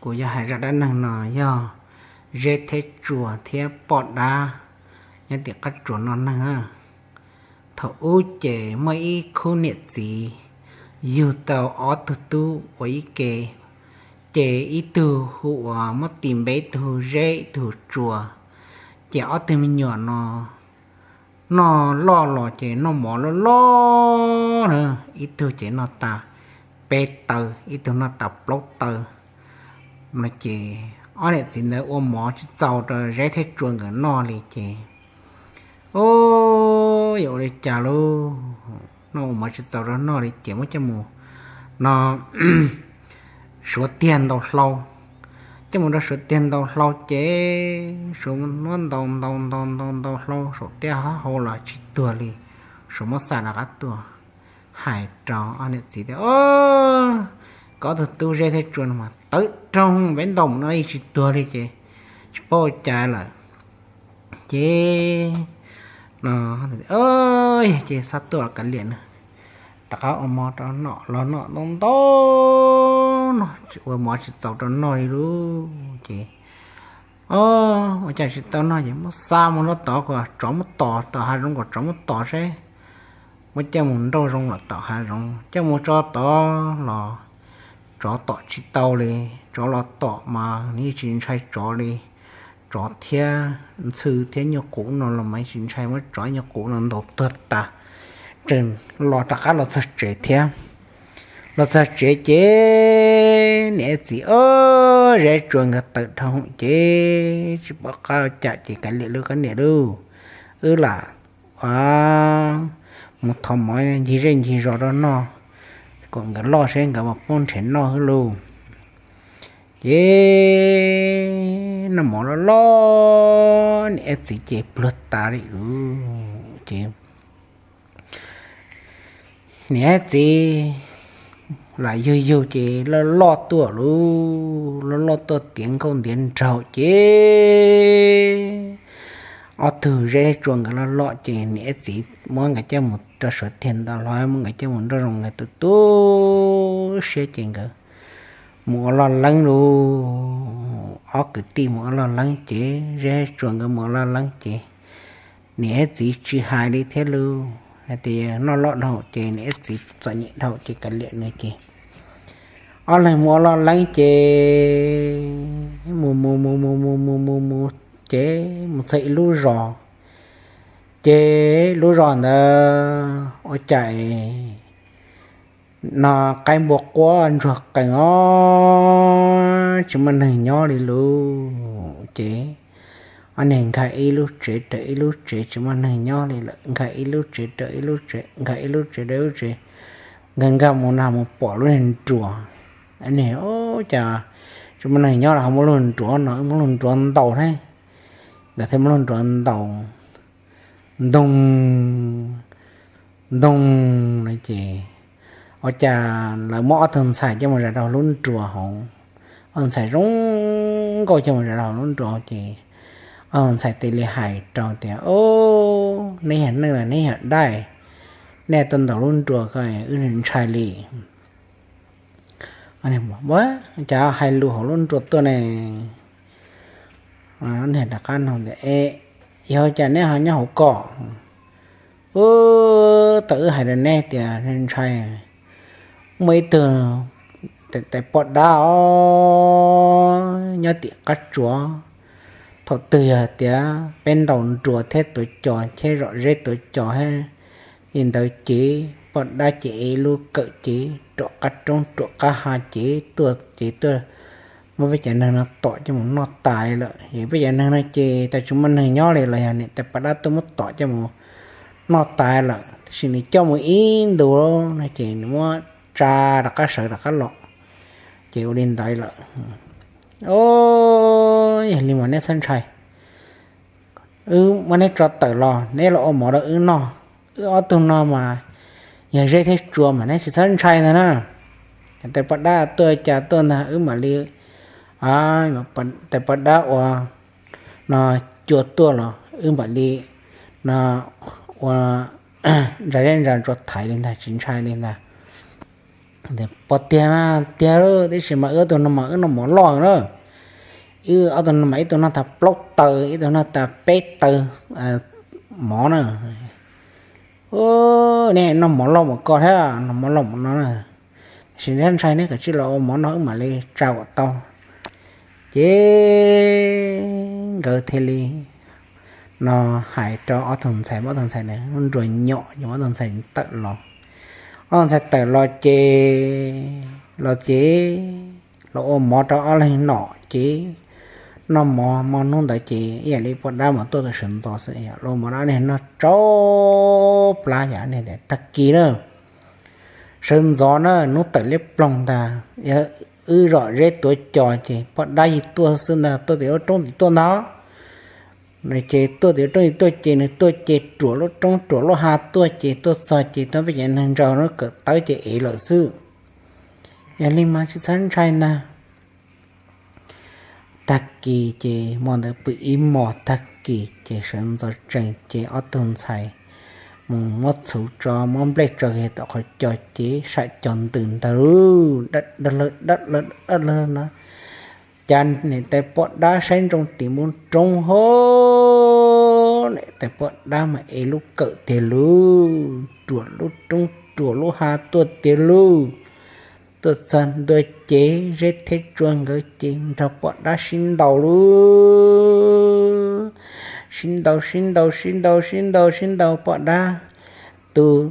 Kuv yog hais zaj dab neeg no yog Zeb Theb Tsua thiab Poj Dab nyob tim qab tsuas noj neeg. Thaum ub ces muaj ib khub niam txiv yug tau ob tug tub ua ib ke, ces ib tug hu ua muab tis npe, ib tug hu Zeb, ib tug hu Tsua. Ces ob tug me nyuam no noj loj los ces noj mov loj loj na, ib tug ces noj tas peb taw, ib tug noj tas plaub taw no. Ces ob niam txiv ntawd ua mov tsis txaus rau Zeb thiab Tsua nkawd noj li ces, o, yuav ua li cas lauj? Noj ua mov tsis txaus rau noj li ces muab coj mus no Suav tiag ntaus hlau. Coj mus rau Suav tiag ntaus hlau ces Suav muab ntaus ntaus ntaus ntaus ntaus hlau saum tej hauv los tsis tuag li. Suav muab xa rov qab tuaj, hais rau ob niam txiv tias, Koj ob tug tub Zeb thiab Tsua no mas tawv roog, peb ntaus mus no yeej tsis tuag li ces tsis paub ua cas lawm. Ces no, ces xa tuaj los kav liam no, rov qab ua mov rau noj, los noj ntau ntau no tsis ua mov tsis txaus rau noj li lauj. Ces, o, ua cas tsis tau noj ces muab xa mus rau tod kom tsov muab tom tom hav zoov, kom tsov muab tom seb. Muab coj mus nrauj zoo los tom hav zoov, coj mus tso tod los tsov tom tsis tau li. Tsov los tom mas nws yeej tsis ntshai tsov li. Tsov thiab ntxhw thiab nyuj qus no los mas yeej tsis ntshai, muab tsov nyuj qus no ntaus tuag tas, tseem los rov qab los txog tsev thiab. Los txog tsev ces niam txiv, o, Zeb Tsua nkawd tawm dhau ces tsis pom qab ua cas ces kav liam lauj, koj niam lauj, wb lam mus thov mov ncig zej ncig zos rau noj, kom nkawd loj seb nkawd mam poob nrhiav noj xwb lauj. Ces noj mov loj loj, niam txiv ces pluag tas li lauj. Ces niam txiv lam yug yug ces loj loj tuaj lauj, loj loj tuaj tiav nkauj ntiav nraug ces ob tug Zeb Tsua nkawd loj loj ces niam txiv muab nkawd coj mus rau Suav tiag ntaus hlau, muab nkawd coj mus nrauj zoo, nkawd tu tu siab ces nkawd mus ua loj leeb lauj. Ob kwv tij mus ua loj leeb ces Zeb Tsua nkawd mus ua loj leeb ces niam txiv tsis hais li thiab lauj, hais tias noj loj dhau ces niam txiv txom nyem dhau ces kav liam no ces ob leeg mus ua loj leeb ces mus mus mus mus mus mus mus mus ces mus txog ib lub zos, ces lub zos ntawd ua cas no qaib npua quab ntsuag qees os, tsis muaj neeg nyob li lauj. Ces ob niag nkag ib lub tsev rau ib lub tsev, tsis muaj neeg nyob li lawm, nkag ib lub tsev rau ib lub tsev, nkag ib lub tsev rau ib lub tsev, nkag nkag mus no mus pom lub niag nruas. Ob niag, Ua cas tsis muaj neeg nyob los ho muaj lub nruas no, wb muab lub nruas ntaus thiab. Nkawd thiaj muab lub nruas ntaus, ntoog ntoog no ces ua cas lawv muab ob tug ntxhais coj mus zais rau lub nruas hauv. Ob tug ntxhais zoo nkauj coj mus zais rau hauv lub nruas hauv ces ob tug ntxhais cia li hais rau tias, Neb yog neeg los neb yog dab, nej tuaj ntaus lub nruas ko wb ntshai li. Ua cas hais lus hauv lub nruas tuaj ne? Niag rov qab nug tias, E, yog cas neb ho nyob hauv ko? Wb tau wb hais rau neb tias ntshai, muaj ib tug tais poj dab os nyob tim qab tsuas. Thaum twg yog tias peb ntaus nruas thiab tuav cos thiab zom zeb tuav cos thiab li ntawd ces poj dab ces ev lub kawm ces ruam qab roob ruam qab hav ces tuaj ces tuaj muab peb cov neeg no tom coj mus noj tas li lawm. Ces peb cov neeg no ces tas tsis muaj neeg nyob li los yog niam tais poj dab tuaj muab tom coj mus noj tas lawm, tab sis nws coj mus ib ntus no ces nws muab tsa rov qab sawv rov qab los, ces ua li ntawd lawm. O, yog li mas neb txhob ntshai, wb muab neb tso tawm los neb los ua mov rau wb noj. Wb ob tug no mas yog Zeb thiab Tsua mas neb tsis txhob ntshai ntag na. Tais poj dab tuaj cas tuaj ntag wb mam li, tais poj dab ua no cua tuaj los wb mam li no ua ntsa zeb ntsa ntsua thaiv li ntag, tsis ntshai li ntag. Pog tiag mas tiag lawm, tiam sis mas wb ob tug no mas wb noj mov loj na. Wb ob tug no mas ib tug noj tag plaub taws, ib tug noj tag peb taws mov na. Nej noj mov loj mus ko thiab, noj mov loj mus no na. Tiam sis ntshai ntshai, neb kav tsij los ua mov noj wb mam li tsa kom tau. Ces nkawd thiaj li no hais rau ob tug ntxhais, ob tug ntxhais na nruas nyom, ob tug ntxhais tawm los. Ob tug ntxhais tawm los ces, los ces los ua mov rau ob leeg noj ces, noj mov hmo hnub ntawd ces ib yam li poj dab mas tuaj tus sawv ntxov xwb, los ua mov rau ob leeg noj tsau plab. Yog ob leeg tias, tag kis na, sawv ntxov na, hnub tawm liab ploog ntag, yog wb zom zeb tuav cos ces poj dab yeej tuaj xwb ntag, tuaj tim lub roob tim tuaj ntag. Ces tuaj tim lub roob tim tuaj ces nws tuaj ces ruam lub roob ruam lub hav tuaj ces tuaj txog ces tuaj peb cov neeg ntsaws lub kawm tawb ces ev lawm xwb. Yog li mas tsis txhob ntshai ntag. Tag kis ces hmo ntawd pw ib hmos, tag kis ces sawv ntxov tsees ces ob tug ntxhais mus muab txhuv tso, muab nplej tso kiag tom qhov cos ces saim cos ntws ntag, dawb dawb lawg na. Cas niam tais poj dab saib ntsoov tim npoo roob ho, niam tais poj dab mas ev lub kawm tiag lauj, ruam lub roob ruam lub hav tuaj tiag lauj. Tuaj txog ntua ces Zeb thiab Tsua nkawd ces nrog poj dab sib ntaus lauj. Sib ntaus sib ntaus sib ntaus sib ntaus sib ntaus poj dab, tus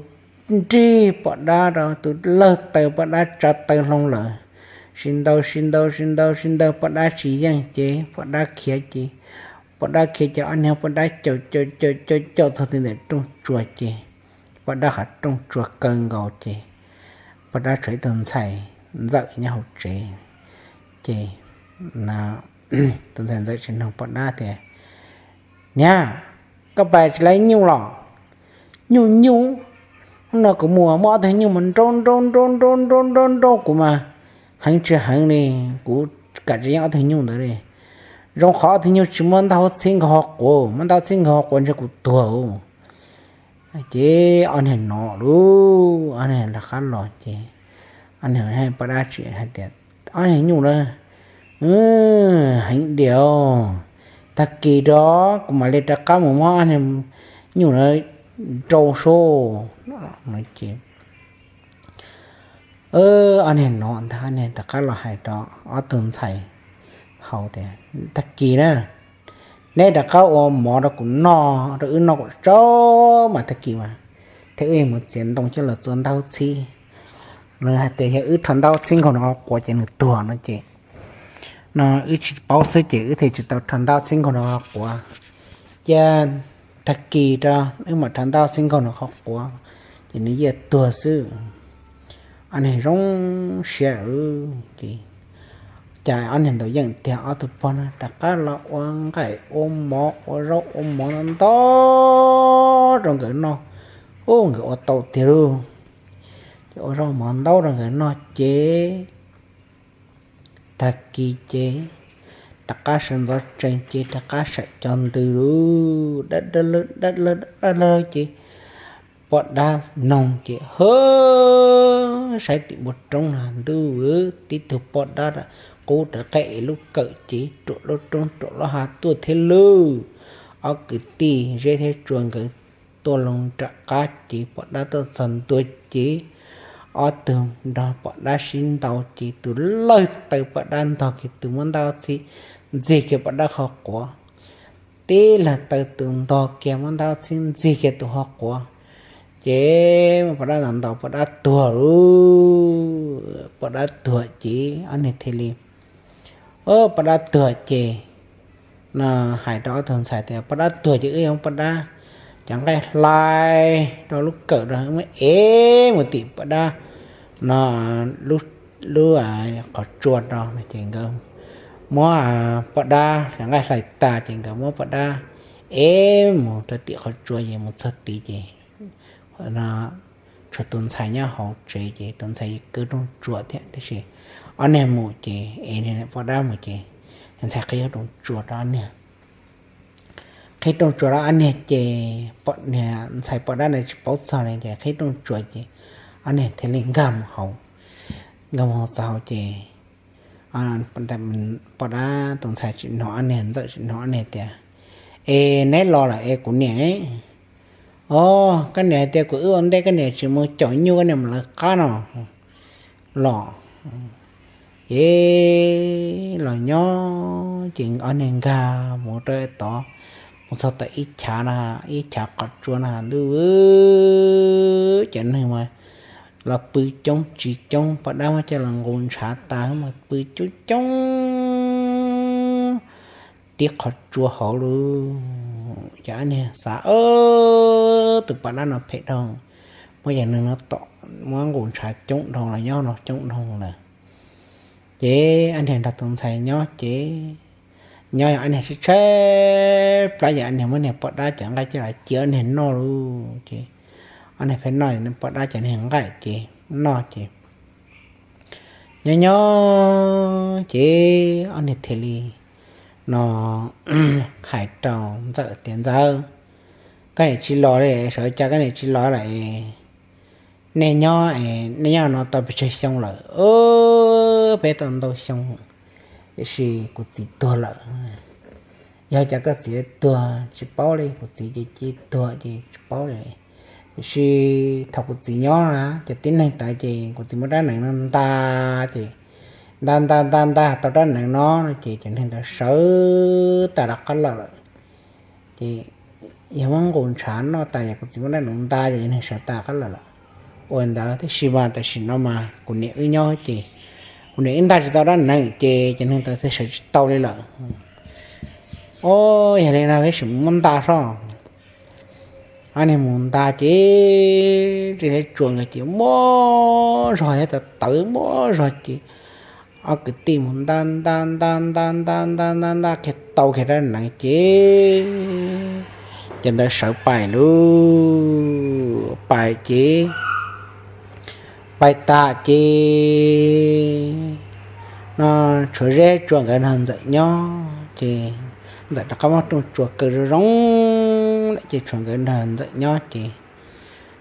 nrig poj dab rau, tus lawg taw poj dab tsa taw hlo lawm. Sib ntaus sib ntaus sib ntaus sib ntaus poj dab tsis yeej ces poj dab khiav ces, poj dab khiav ces ob niag poj dab caum caum caum caum caum txog ti ntawm rooj tsua ces poj dab qhov rooj tsua kaw nkaus ces poj dab tshuav ib tug ntxhais ntxawm nyob hauv tsev. Ces tus ntxhais ntxawm tsis mloog poj dab tias, niam, koj pais tsis laib nyuj los? Nyuj nyuj, hnub no kuv mus muaj ob tug nyuj mas nrau nrau nrau nrau nrau nrau nrau kuv mas heev tsis heev li. Kuv kam tsis yeej ob tug nyuj ntawd li. Zoo qhov ob tug nyuj tsis muab ntaub txhib nkaug ho quav, muab ntaub txhib nkaug ho quav ntshe kuv tuag. Ces ob niag no lauj, ob niag rov qab los ces ob niag poj dab tsis hais tias, ob niag nyuj na, heev diam, tag kis rau kuv mam li rov qab mus muab ob niag nyuj na nrau sub. Ces ob niag no ntag, ob niag rov qab los hais rau ob tug ntxhais hauv tias, tag kis na, neb rov qab ua mov rau kuv noj, rau wb noj kom tsau mas tag kis mas thiab wb mus txiav ntoo coj los txua ntaub txhib. Nws hais tias yog wb rho ntaub txhib nkaug nws ho quav ces nws tuag no ces, no wb tsis paub xwb ces wb thiaj tsis tau rho ntaub txhib nkaug nws ho quav. Cia tag kis rau wb mam rho ntaub txhib nkaug nws ho quav, ces nws yeej tuag xwb. Ob niag zoo siab ces, cas ob niag ntawd yeej tiag, ob tug pog no rov qab los ua nqaij ua mov ua zaub ua mov ntau ntau rau nkawd noj. Ub, nkawd ua tau tiag lauj. Ces ua zaub mov ntau rau nkawd noj ces tag kis ces rov qab sawv ntxov tsees ces rov qab saim cov ntws lauj, dawb dawb lawg dawb dawb lawg dawb lawg ces poj dab noog ces hwb, saib tim npoo roob no ntuj, tib tug poj dab qub rawv qab ev lub kawm ces ruam lub roob ruam lub hav tuaj thiab lauj. Ob kwv tij Zeb thiab Tsua nkawd tuaj loo rov qab ces poj dab tuaj txog ntua ces ob tug nrog poj dab sib ntaus ces tus lawg taw poj dab ntog kiag tus muab ntaub txhib ntxig kiag poj dab qhov quav, tib lawg taw tus ntog kiag muab ntaub txhib ntxig kiag tus qhov quav. Ces poj dab ntaus ntaus poj dab tuag lauj. Poj dab tuag ces ob niag thiaj li, poj dab tuag ces no hais rau ob tug ntxhais tias poj dab tuag ces wb yuav muab poj dab cov nqaij hlais rau lub kawm rau muab ev mus tim poj dab no lub qhov tsua rau no ces nkawd muab poj dab cov nqaij hlais tas ces nkawd muab poj dab ev mus rau tim qhov tsua ces mus txog tid ces no tshuav tus ntxhais nyob hauv tsev ces tus ntxhais kwv rooj tsua thiab tiam sis ob niag mus ces es poj dab mus ces ntxhais qhib rooj tsua rau ob niag. Qhib rooj tsua rau ob niag ces ntxhais poj dab ntawd tsis paub txog li ces qhib rooj tsua ces ob niag thiaj li nkag mus hauv. nkag mus txog hauv ces poj dab tus ntxhais tsim hnov ob niag, Ntxawm tsim hnov ob niag tias, Es neb los lawm es kuv niam ne? Os, koj niam hais tias kuv wb ua ntej, koj niam tsis mus caum nyuj, koj niam mus lawv qab no los. Ces los nyob ces ob niag nkag mus rau tod, mus txog tau ib chav na, ib chav qhov tsua na ntuj, ces neeg mas los pw coob tsis coob, poj dab muab coj los nqus ntshav tas mas pw coob coob tib qhov tsua hauv lawm. Ces ob niag xav, Tus poj dab no phem dhau, muab cov neeg no tom, muab nqus ntshav coob dhau los nyob no coob dhau lawm. Ces ob niag nrog tus ntxhais nyob ces nyob ob niag tshaib tshaib plab ces ob niag muab niag poj dab cov nqaij coj los cia ob niag noj lawm ces ob niag pheej noj poj dab cov niag nqaij ces noj ces nyob nyob ces ob niag thiaj li no hais rau Ntxawm tias, Ntxawm, koj niam tsis los li, sawv cas koj niam tsis los lawm? Nej nyob, nej nyob no tau pes tsawg xyoo lawm? Peb tau ntau xyoo, tiam sis kuv txiv tuag lawm. Yog cas koj txiv tuag tsis paub li, kuv txiv ces cia tuag ces tsis paub li. Tiam sis thaum kuv txiv nyob na, cov tib neeg ntawd ces kuv txiv muab rab neev no nta, ces nta nta nta nta tau rab neev no no ces cov neeg ntawd sawv tas rov qab los lawm. Ces yog muab nqus ntshav noj tas ces kuv txiv muab rab neev nta ces cov neeg sawv tas rov qab los lawm. Ua ntawd tiam sis mas tam sim no mas kuv niam wb nyob ces kuv niam wb nta tsis tau rab neev ces cov neeg ntawd thiaj sawv tsis tau li lawm. Os, yog li no peb sim muab nta soj. Ob niag mus nta ces tsis thiab tsuas nkawd ces muaj zog thiab tawv tawv muaj zog ces ob kwv tij mus nta nta nta nta nta nta nta nta kiag tau kiag rab neev ces cov ntawd sawv pais lawm. Pais ces pais tas ces no tshuav Zeb Tsua nkawd nrog Ntxawm nyob ces Ntxawm rov qab muab rooj tsua kaw zoo zoo lawm ces tshuav nkawd nrog Ntxawm nyob ces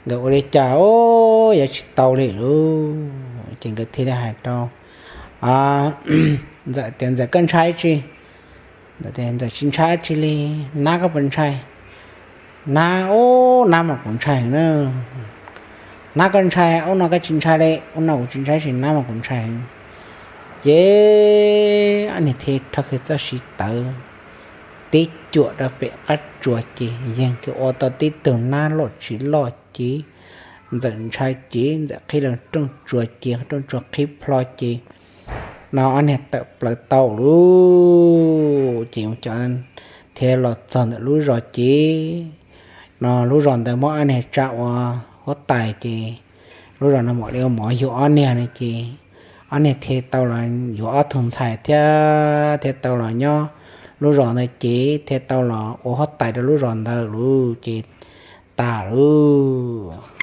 nkawd ua li cas yuav tsis tau li lawm ces nkawd thiaj li hais rau Ntxawm tias, Ntxawm, koj ntshai tsi? Ntxawm tias, Ntxawm tsis ntshai tsi li. Nab, koj puas ntshai? Nab, ub, nab mas kuv ntshai heev na. Nab, koj ntshai? Ub, no koj tsis ntshai li. Ub, no kuv tsis ntshai tsi, nab mas kuv ntshai heev. Ces ob niag thiaj rho kiag txoj siv tawv tib cuam rau pem qab tsua ces yeej kiag ua tau tib tug nab loj tsis loj ces Ntxawm ntshai ces Ntxawm qhib loo rooj tsua ces rooj tsua qhib plho ces no ob niag tawm plaws tau lawm ces cov thiaj los txog ntawm lub zos ces no lub zos ntawd muab ob niag tsa ua huab tais ces lub zos no mam li ua mov yug ob niag no ces ob niag thiaj tau los yuav ob tug ntxhais thiab thiaj tau los nyob lub zos ntawd ces thiaj tau los ua huab tais rau lub zos ntawd lawm ces tas lawm.